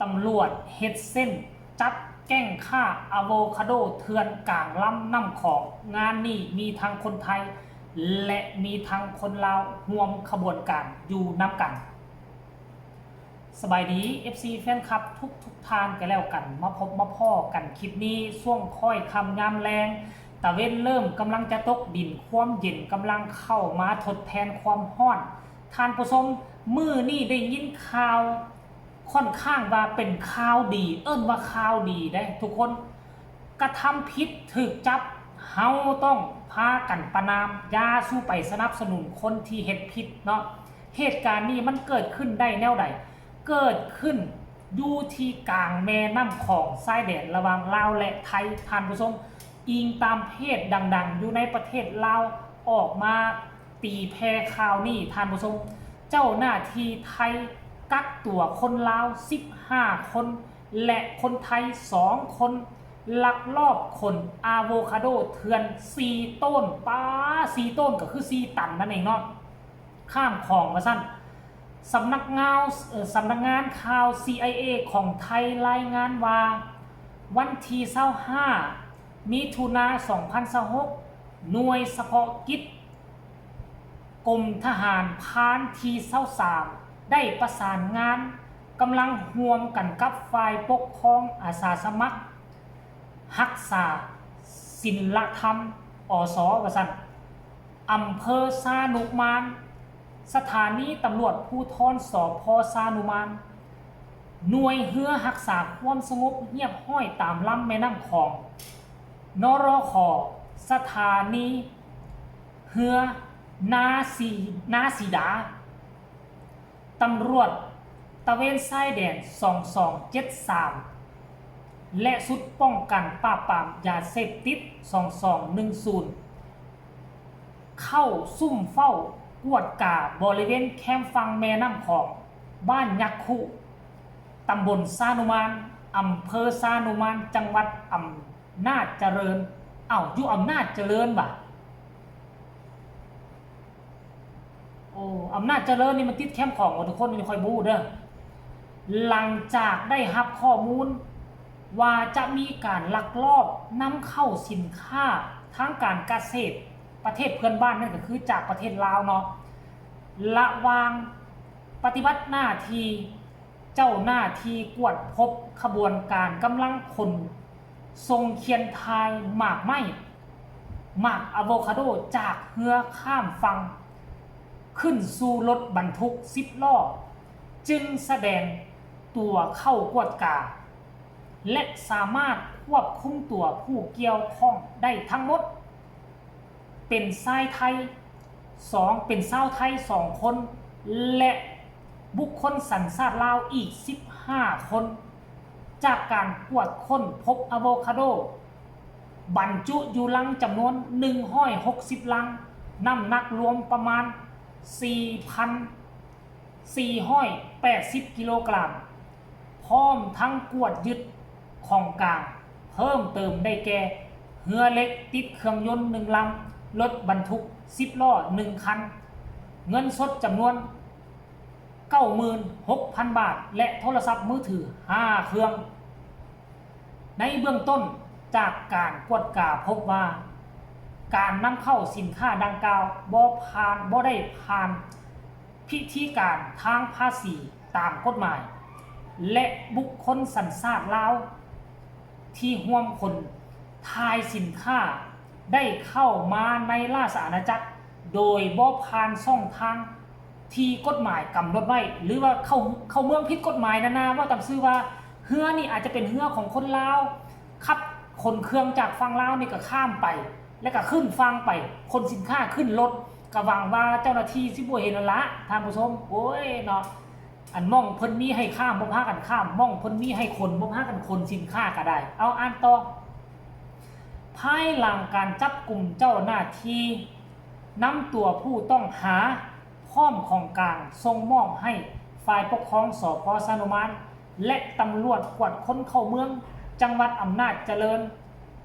ຕຳຫຼວດເຮັດເຊັ່ນຈັບແກ້ງຄ້າອາໂວຄາໂດເຖື່ອນກາງລຳນ້ຳຂອງ. ງານນີ້ມີທັງຄົນໄທ ແລະ ມີທັງຄົນລາວຮ່ວມຂະບວນການຢູ່ນຳກັນ. ສະບາຍດີ ເອັຟຊີ ແຟນຄລັບທຸກໆທ່ານກະແລ້ວກັນ, ມາພົບມາພໍ້ກັນຄລິບນີ້ຊ່ວງຄ້ອຍຄ່ຳຍາມແລງ, ຕາເວັນເລີ່ມກຳລັງຈະຕົກດິນ, ຄວາມເຢັນກຳລັງເຂົ້າມາທົດແທນຄວາມຮ້ອນ. ທ່ານຜູ້ຊົມ, ມື້ນີ້ໄດ້ຍິນຂ່າວ ຄ່ອນຂ້າງວ່າເປັນຂ່າວດີ, ເອີ້ນວ່າຂ່າວດີເດ້ທຸກຄົນ. ກະທຳຜິດຖືກຈັບ, ເຮົາຕ້ອງພາກັນປະນາມ, ຢ່າສູ່ໄປສະໜັບສະໜູນຄົນທີ່ເຮັດຜິດເນາະ. ເຫດການນີ້ມັນເກີດຂຶ້ນໄດ້ແນວໃດ? ເກີດຂຶ້ນຢູ່ທີ່ກາງແມ່ນ້ຳຂອງ, ຊາຍແດນລະຫວ່າງລາວ ແລະ ໄທ, ທ່ານຜູ້ຊົມ. ອີງຕາມເພຈດັງໆຢູ່ໃນປະເທດລາວອອກມາ ຕີແຜ່ຂ່າວນີ້, ທ່ານຜູ້ຊົມ, ເຈົ້າໜ້າທີ່ໄທກັກຕົວຄົນລາວສິບຫ້າຄົນ ແລະ ຄົນໄທສອງຄົນ ລັກລອບຂົນອາໂວຄາໂດເຖື່ອນສີ່ໂຕນ, ປາ ສີ່ໂຕນກໍຄືສີ່ຕັນນັ້ນເອງເນາະ, ຂ້າມຂອງວ່າຊັ້ນ. ສຳນັກງານ ເອີ ສຳນັກງານຂ່າວ ຊີໄອເອ ຂອງໄທລາຍງານວ່າ ວັນທີຊາວຫ້າ ມິຖຸນາ ສອງພັນຊາວຫົກ ໜ່ວຍສະເພາະກິດ ກົມທະຫານພານທີຊາວສາມ ໄດ້ປະສານງານກຳລັງຮ່ວມກັນກັບຝ່າຍປົກຄອງ, ອາສາສະໝັກຮັກສາສິນລະທຳ ອສ ວ່າຊັ້ນ, ອຳເພີຊານຸມານ, ສະຖານີຕຳຫຼວດພູທອນ ສພ ຊານຸມານ, ໜ່ວຍເຮືອຮັກສາຄວາມສະຫງົບຮຽບຮ້ອຍຕາມລຳແມ່ນ້ຳຂອງ ນຣຂ, ສະຖານີເຮືອນາສີ ນາສີດາ, ຕຳຫຼວດຕະເວນຊາຍແດນ ສອງສອງເຈັດສາມ ແລະ ຊຸດປ້ອງກັນປາບປາມຢາເສບຕິດ ສອງສອງໜຶ່ງສູນ ເຂົ້າຊຸ່ມເຝົ້າກວດກາບໍລິເວນແຄມຝັ່ງແມ່ນ້ຳຂອງ ບ້ານຍັກຄຸ, ຕຳບົນຊານຸມານ, ອຳເພີຊານຸມານ, ຈັງຫວັດອຳນາດຈະເລີນ. ເອົ້າ, ຢູ່ອຳນາດຈະເລີນຫວາ? ໂອ້ ອຳນາດຈະເລີນນີ້ມັນຕິດແຄມຂອງບໍ່ທຸກຄົນ? ນີ້ຂ້ອຍບໍ່ຮູ້ເດີ້. ຫຼັງຈາກໄດ້ຮັບຂໍ້ມູນວ່າຈະມີການລັກລອບນຳເຂົ້າສິນຄ້າທາງການກະເສດປະເທດເພື່ອນບ້ານ, ນັ້ນກໍຄືຈາກປະເທດລາວເນາະ, ລະຫວ່າງປະຕິບັດໜ້າທີ່ ເຈົ້າໜ້າທີ່ກວດພົບຂະບວນການກຳລັງຂົນສົ່ງຄຽນຖ່າຍໝາກໄມ້, ໝາກອາໂວຄາໂດ ຈາກເຮືອຂ້າມຝັ່ງຂຶ້ນສູ່ລົດບັນທຸກສິບລໍ້, ຈຶ່ງສະແດງຕົວເຂົ້າກວດກາ ແລະ ສາມາດຄວບຄຸມຕົວຜູ້ກ່ຽວຂ້ອງໄດ້ທັງໝົດ. ເປັນຊາຍໄທສອງ ເປັນຊາວໄທສອງຄົນ ແລະ ບຸກຄົນສັນຊາດລາວອີກສິບຫ້າຄົນ. ຈາກການກວດຄົ້ນພົບອາໂວຄາໂດບັນຈຸຢູ່ລັງຈຳນວນໜຶ່ງຮ້ອຍຫົກສິບລັງ, ນ້ຳໜັກລວມປະມານສີ່ພັນ ສີ່ຮ້ອຍແປດສິບກິໂລກຣາມ, ພ້ອມທັງກວດຍຶດຂອງກາງເພີ່ມເຕີມໄດ້ແກ່ ເຮືອເຫຼັກຕິດເຄື່ອງຍົນໜຶ່ງລຳ, ລົດບັນທຸກສິບລໍ້ໜຶ່ງຄັນ, ເງິນສົດຈຳນວນເກົ້າໝື່ນຫົກພັນບາດ ແລະ ໂທລະສັບມືຖືຫ້າເຄື່ອງ. ໃນເບື້ອງຕົ້ນ, ຈາກການກວດກາພົບວ່າ ການນຳເຂົ້າສິນຄ້າດັ່ງກ່າວບໍ່ຜ່ານ, ບໍ່ໄດ້ຜ່ານ ພິທີການທາງພາສີຕາມກົດໝາຍ ແລະ ບຸກຄົນສັນຊາດລາວທີ່ຮ່ວມຂົນຖ່າຍສິນຄ້າໄດ້ເຂົ້າມາໃນລາຊະອານາຈັກໂດຍບໍ່ຜ່ານຊ່ອງທາງທີ່ກົດໝາຍກຳນົດໄວ້ ຫຼືວ່າເຂົ້າ, ເຂົ້າເມືອງຜິດກົດໝາຍນັ້ນນາ. ເວົ້າຕາມຊື່ວ່າເຮືອນີ້ອາດຈະເປັນເຮືອຂອງຄົນລາວ ຂັບຂົນເຄື່ອງຈາກຝັ່ງລາວນີ້ກໍຂ້າມໄປ ແລ້ວກໍຂຶ້ນຝັ່ງໄປ ຂົນສິນຄ້າຂຶ້ນລົດ ກໍຫວັງວ່າເຈົ້າໜ້າທີ່ຊິບໍ່ເຫັນຫັ້ນລະທ່ານຜູ້ຊົມ. ໂອ້ຍເນາະ ອັນໝ່ອງເພິ່ນມີໃຫ້ຂ້າມບໍ່ພາກັນຂ້າມ, ໝ່ອງເພິ່ນມີໃຫ້ຂົນບໍ່ພາກັນຂົນສິນຄ້າກໍໄດ້. ເອົາ ອ່ານຕໍ່. ພາຍຫຼັງການຈັບກຸມ, ເຈົ້າໜ້າທີ່ນຳຕົວຜູ້ຕ້ອງຫາ ພ້ອມຂອງກາງສົ່ງມອບໃຫ້ຝ່າຍປົກຄອງ ສພ ຊານຸມານ ແລະ ຕຳຫຼວດກວດຄົນເຂົ້າເມືອງ ຈັງຫວັດອຳນາດຈະເລີນ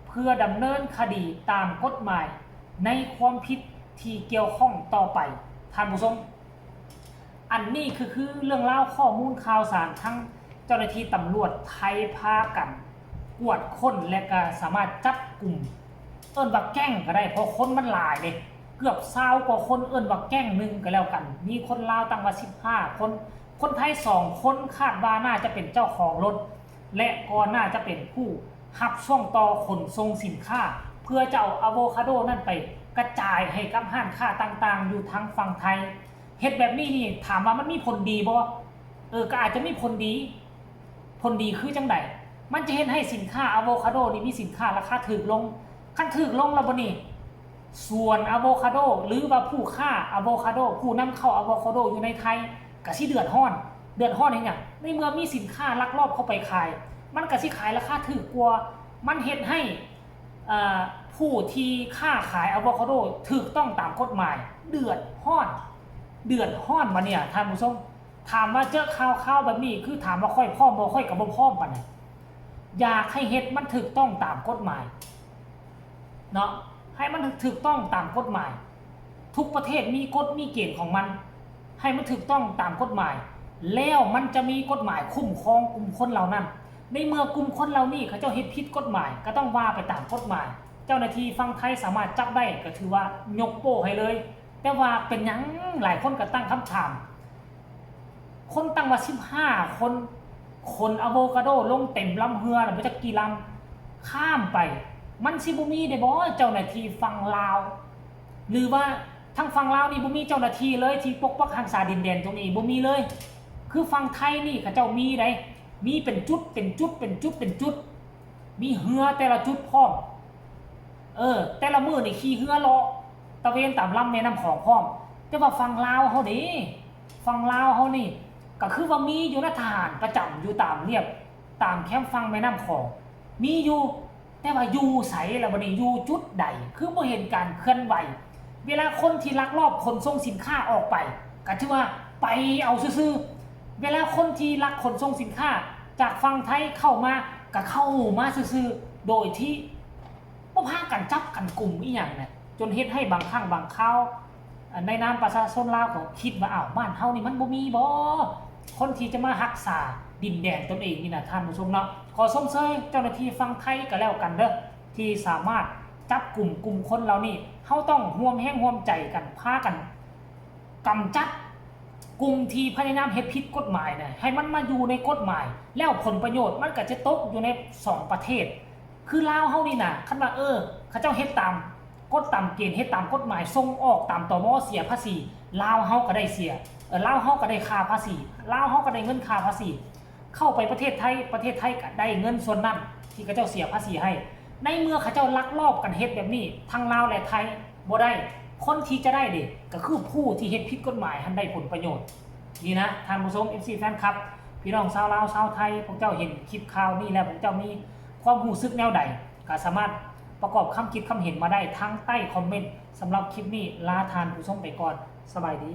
ເພື່ອດຳເນີນຄະດີຕາມກົດໝາຍໃນຄວາມຜິດທີ່ກ່ຽວຂ້ອງຕໍ່ໄປ. ທ່ານຜູ້ຊົມ, ອັນນີ້ຄື, ຄືເລື່ອງລາວຂໍ້ມູນຂ່າວສານທາງ ເຈົ້າໜ້າທີ່ຕຳຫຼວດໄທພາກັນກວດຄົ້ນ ແລະ ກໍສາມາດຈັບກຸມ ເອີ້ນວ່າແກ້ງກໍໄດ້ ເພາະຄົນມັນຫຼາຍເດ້ ເກືອບຊາວກວ່າຄົນ ເອີ້ນວ່າແກ້ງໜຶ່ງກໍແລ້ວກັນ. ມີຄົນລາວຕັ້ງວ່າສິບຫ້າຄົນ, ຄົນໄທສອງຄົນ ຄາດວ່າໜ້າຈະເປັນເຈົ້າຂອງລົດ ແລະ ກໍໜ້າຈະເປັນຜູ້ຮັບຊ່ວງຕໍ່ຂົນສົ່ງສິນຄ້າ ເພື່ອຈະເອົາອາໂວຄາໂດນັ້ນໄປກະຈາຍໃຫ້ກັບຮ້ານຄ້າຕ່າງໆຢູ່ທາງຝັ່ງໄທ. ເຮັດແບບນີ້ນີ້ ຖາມວ່າມັນມີຜົນດີບໍ່? ເອີ ກໍອາດຈະມີຜົນດີ. ຜົນດີຄືຈັ່ງໃດ? ມັນຈະເຮັດໃຫ້ສິນຄ້າອາໂວຄາໂດນີ້ມີສິນຄ້າລາຄາຖືກລົງ. ຄັນຖືກລົງແລ້ວບາດນີ້ ສວນອາໂວຄາໂດ ຫຼືວ່າຜູ້ຄ້າອາໂວຄາໂດ, ຜູ້ນຳເຂົ້າອາໂວຄາໂດຢູ່ໃນໄທ ກະຊິເດືອດຮ້ອນ. ເດືອດຮ້ອນເຮັດຫຍັງ? ໃນເມື່ອມີສິນຄ້າລັກລອບເຂົ້າໄປຂາຍ ມັນກະຊິຂາຍລາຄາຖືກກວ່າ. ມັນເຮັດໃຫ້ ເອີ ຜູ້ທີ່ຄ້າຂາຍອາໂວຄາໂດຖືກຕ້ອງຕາມກົດໝາຍ. ເດືອດຮ້ອນ ເດືອດຮ້ອນບາດນີ້ທ່ານຜູ້ຊົມ. ຖາມວ່າເຈີຂ່າວໆແບບນີ້ ຄືຖາມວ່າຂ້ອຍພ້ອມບໍ່? ຂ້ອຍກໍບໍ່ພ້ອມປານໃດ. ຢາກໃຫ້ເຮັດມັນຖືກຕ້ອງຕາມກົດໝາຍເນາະ, ໃຫ້ມັນຖືກຕ້ອງຕາມກົດໝາຍ. ທຸກປະເທດມີກົດມີເກນຂອງມັນ, ໃຫ້ມັນຖືກຕ້ອງຕາມກົດໝາຍ ແລ້ວມັນຈະມີກົດໝາຍຄຸ້ມຄອງກຸ່ມຄົນເຫຼົ່ານັ້ນ. ໃນເມື່ອກຸ່ມຄົນເຫຼົ່ານີ້ເຂົາເຈົ້າເຮັດຜິດກົດໝາຍ ກໍຕ້ອງວ່າໄປຕາມກົດໝາຍ. ເຈົ້າໜ້າທີ່ຝັ່ງໄທສາມາດຈັບໄດ້ ກໍຖືວ່າຍົກໂປ້ໃຫ້ເລີຍ. ແຕ່ວ່າເປັນຫຍັງຫຼາຍຄົນກໍຕັ້ງຄຳຖາມ ຄົນຕັ້ງວ່າສິບຫ້າຄົນ ຂົນອາໂວຄາໂດລົງເຕັມລຳເຮືອ ແລ້ວບໍ່ຈັກກີ່ລຳ ຂ້າມໄປ ມັນຊິບໍ່ມີໄດ້ບໍ່ເຈົ້າໜ້າທີ່ຝັ່ງລາວ? ຫຼືວ່າທາງຝັ່ງລາວນີ້ບໍ່ມີເຈົ້າໜ້າທີ່ເລີຍ ທີ່ປົກປັກຮັກສາດິນແດນຕົງນີ້ ບໍ່ມີເລີຍ. ຄືຝັ່ງໄທນີ້ເຂົາເຈົ້າມີໃດ໋ ມີເປັນຈຸດ ເປັນຈຸດ ເປັນຈຸດ ເປັນຈຸດ ມີເຮືອແຕ່ລະຈຸດພ້ອມ. ເອີ ແຕ່ລະມື້ນີ້ຂີ່ເຮືອເລາະຕະເວນຕາມລຳແມ່ນ້ຳຂອງພ້ອມ. ແຕ່ວ່າຝັ່ງລາວເຮົາເດ ຝັ່ງລາວເຮົານີ້ ກໍຄືວ່າມີຢູ່ນະ ທະຫານປະຈຳຢູ່ຕາມລຽບ ຕາມແຄມຝັ່ງແມ່ນ້ຳຂອງ ມີຢູ່ ແຕ່ວ່າຢູ່ໃສລະບາດນີ້ ຢູ່ຈຸດໃດ ຄືບໍ່ເຫັນການເຄື່ອນໄຫວ? ເວລາຄົນທີ່ລັກລອບຂົນສົ່ງສິນຄ້າອອກໄປ ກໍຖືວ່າໄປເອົາຊື່ໆ. ເວລາຄົນທີ່ລັກຂົນສົ່ງສິນຄ້າຈາກຝັ່ງໄທເຂົ້າມາ ກໍເຂົ້າມາຊື່ໆ ໂດຍທີ່ ບໍ່ພາກັນຈັບກັນກຸມອີ່ຫຍັງນະ ຈົນເຮັດໃຫ້ບາງຄັ້ງບາງຄາວ ໃນນາມປະຊາຊົນລາວກໍຄິດວ່າ ອ້າວ ບ້ານເຮົານີ້ມັນບໍ່ມີບໍ່ ຄົນທີ່ຈະມາຮັກສາດິນແດນຕົນເອງນີ້ນະ ທ່ານຜູ້ຊົມເນາະ. ຂໍຊົມເຊີຍເຈົ້າໜ້າທີ່ຝັ່ງໄທກໍແລ້ວກັນເດີ ທີ່ສາມາດຈັບກຸມກຸ່ມຄົນເຫຼົ່ານີ້. ເຮົາຕ້ອງຮ່ວມແຮງຮ່ວມໃຈກັນ ພາກັນ ກຳຈັດກຸ່ມທີ່ພະຍາຍາມເຮັດຜິດກົດໝາຍນະ ໃຫ້ມັນມາຢູ່ໃນກົດໝາຍ ແລ້ວຜົນປະໂຫຍດມັນກໍຈະຕົກຢູ່ໃນສອງປະເທດ. ຄືລາວເຮົານີ້ນະ ຄັນວ່າ ເອີ ເຂົາເຈົ້າເຮັດຕາມກົດຕາມເກນ ເຮັດຕາມກົດໝາຍ ສົ່ງອອກຕາມ ຕມ ເສຍພາສີ ລາວເຮົາກໍໄດ້ເສຍ ເອີ ລາວເຮົາກໍໄດ້ຄ່າພາສີ ລາວເຮົາກໍໄດ້ເງິນຄ່າພາສີ. ເຂົ້າໄປປະເທດໄທ ປະເທດໄທກໍໄດ້ເງິນສ່ວນນັ້ນທີ່ເຂົາເຈົ້າເສຍພາສີໃຫ້. ໃນເມື່ອເຂົາເຈົ້າລັກລອບກັນເຮັດແບບນີ້ ທັງລາວ ແລະ ໄທບໍ່ໄດ້ ຄົນທີ່ຈະໄດ້ເດ ກໍຄືຜູ້ທີ່ເຮັດຜິດກົດໝາຍຫັ້ນໄດ້ຜົນປະໂຫຍດ. ນີ້ນະ ທ່ານຜູ້ຊົມ ເອັຟຊີ ແຟນຄລັບ ພີ່ນ້ອງຊາວລາວ ຊາວໄທ ພວກເຈົ້າເຫັນຄລິບຂ່າວນີ້ແລ້ວ ພວກເຈົ້າມີຄວາມຮູ້ສຶກແນວໃດ ກໍສາມາດປະກອບຄຳຄິດຄຳເຫັນມາໄດ້ທາງໃຕ້ຄອມເມັນ. ສຳລັບຄລິບນີ້ ລາທ່ານຜູ້ຊົມໄປກ່ອນ. ສະບາຍດີ.